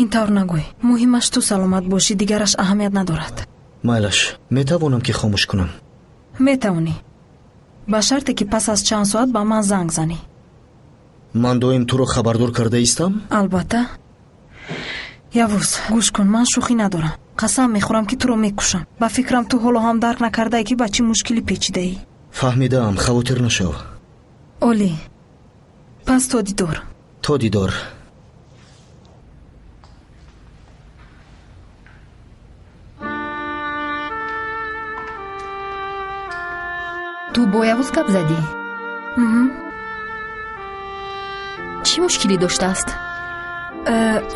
Ин тавр нагӯй. Муҳимаш ту саломат бошӣ, дигараш аҳамият надорад. Майлаш, метавонам ки хомӯш кунам? Метавонӣ, ба шарте ки пас аз чанд соат ба ман занг занӣ. Ман доим туро хабардор карда истам? Албатта. Явуз, гӯш кун, ман шӯхӣ надорам. Қасам мехӯрам ки туро мекушам. Ба фикрам ту ҳоло ҳам дарк накардаӣ ки ба чӣ мушкилӣ печидаӣ. Фаҳмидаам, хавотир нашав. Олӣ, пас то дидор. То дидор. Ту бо Явуз гап задӣ? Чӣ мушкилӣ доштааст?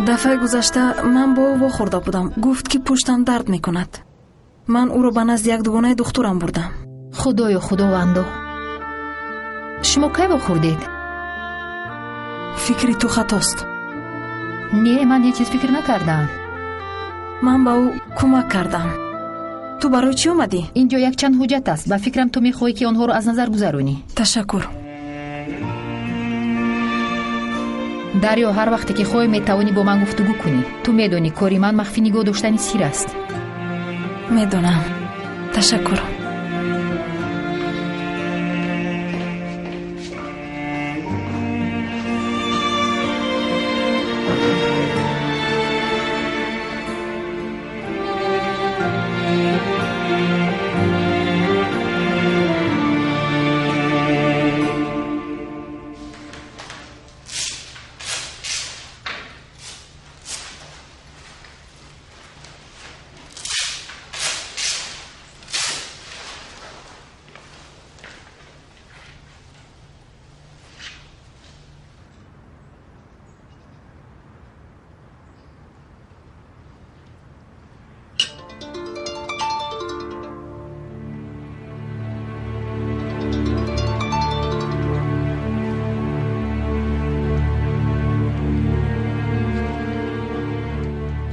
Дафъаи гузашта ман бо ӯ вохӯрда будам. Гуфт ки пуштам дард мекунад. Ман ӯро ба назди як дугонаи духтурам бурдам. Худоё, худовандо, шумо кай вохӯрдед? Фикри ту хатост. Не, ман ҳеҷ чиз фикр накардаам. Ман ба ӯ кӯмак кардам. Ту барои чӣ омадӣ? Инҷо якчанд ҳуҷҷат аст. Ба фикрам ту мехоҳӣ ки онҳоро аз назар гузаронӣ. Ташаккур. Дарё, ҳар вақте ки хоҳӣ метавонӣ бо ман гуфтугӯ кунӣ. Ту медонӣ, кори ман махфӣ нигоҳ доштани сир аст. Медонам. Ташаккур.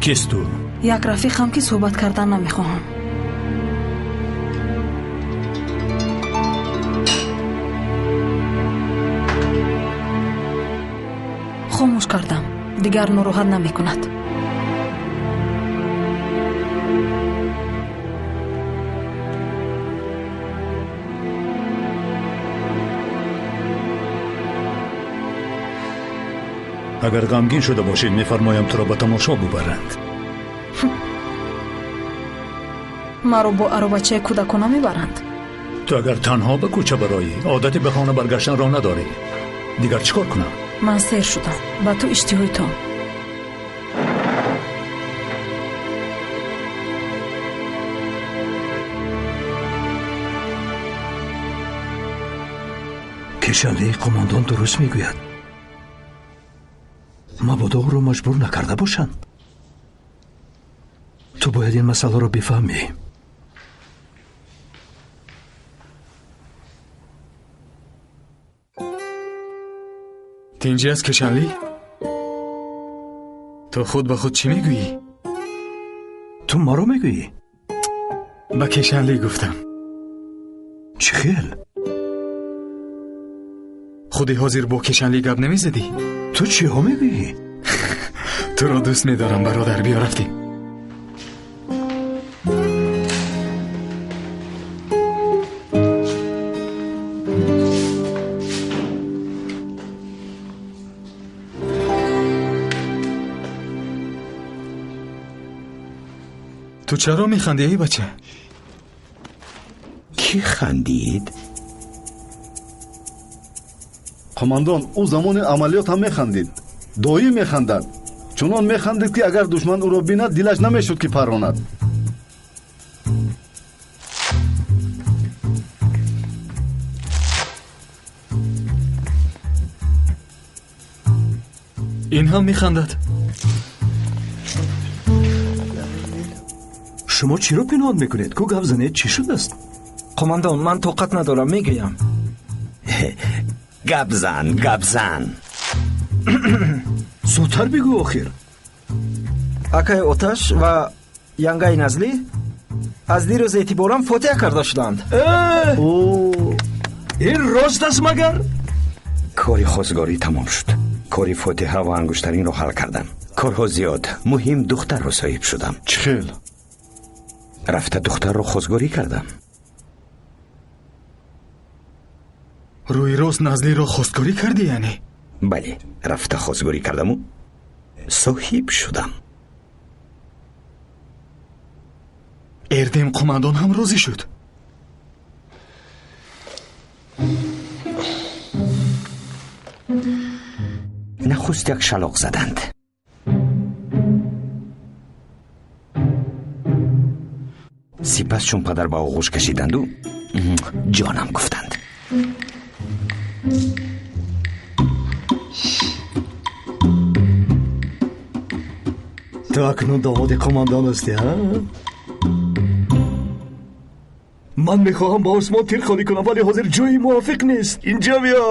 Кист ту? Як рафиқам ки суҳбат кардан намехоҳам. Хомӯш кардам, дигар нороҳат намекунад. Агар ғамгин шуда бошед, мефармоям туро ба тамошо бубаранд. Маро бо аробачаи кӯдакона мебаранд. Ту агар танҳо ба кӯча бароӣ, одати ба хона баргаштанро надорӣ. Дигар чӣ кор кунам? Ман сер шудам. Ба ту иштиҳои том. Кешанлии қумондон дуруст мегӯяд. Мабодо ӯро маҷбур накарда бошанд. Ту бояд ин масъаларо бифаҳмӣ. Тинҷӣ аст, Кешанлӣ? Ту худ ба худ чӣ мегӯӣ? Ту маро мегӯӣ? Ба Кешанлӣ гуфтам. Чӣ хел? Худи ҳозир бо Кешанлӣ гап намезадӣ? Ту чиҳо мегӯӣ? Туро дӯст медорам, бародар. Биё рафтем. Ту чаро механдӣ, эй бача? Кӣ хандид? Қумондон, ӯ замони амалиёт ҳам механдид. Доим механдад. Чунон механдид ки агар душман ӯро бинад, дилаш намешуд ки парронад. Ин ҳам механдад. Шумо чиро пинҳон мекунед? Ку гап занед, чӣ шудааст? Қумондон, ман тоқат надорам, мегӯям. Гап зан, гап зан. Зудтар бигӯ охир. Акай Оташ ва янгаи Назлӣ аз дирӯз эътиборан фотиҳа карда шуданд. Ин рост аст магар? Кори хозгорӣ тамом шуд. Кори фотиҳа ва ангуштаринро ҳал кардам. Корҳо зиёд, муҳим духтарро соҳиб шудам. Чӣ хел? Рафта духтарро хостгорӣ кардам. Рӯи рост Назлиро хостгорӣ кардӣ яъне? Бале, рафта хостгорӣ кардаму соҳиб шудам. Эрдем қумандон ҳам розӣ шуд. Нахуст як шалоқ заданд. Сипас чун падар ба оғӯш кашиданду ҷонам гуфтанд. Ту акнун домоди қумандон ҳастӣ, ҳа? Ман мехоҳам ба осмон тир холӣ кунам, вале ҳозир ҷои мувофиқ нест. Инҷа биё.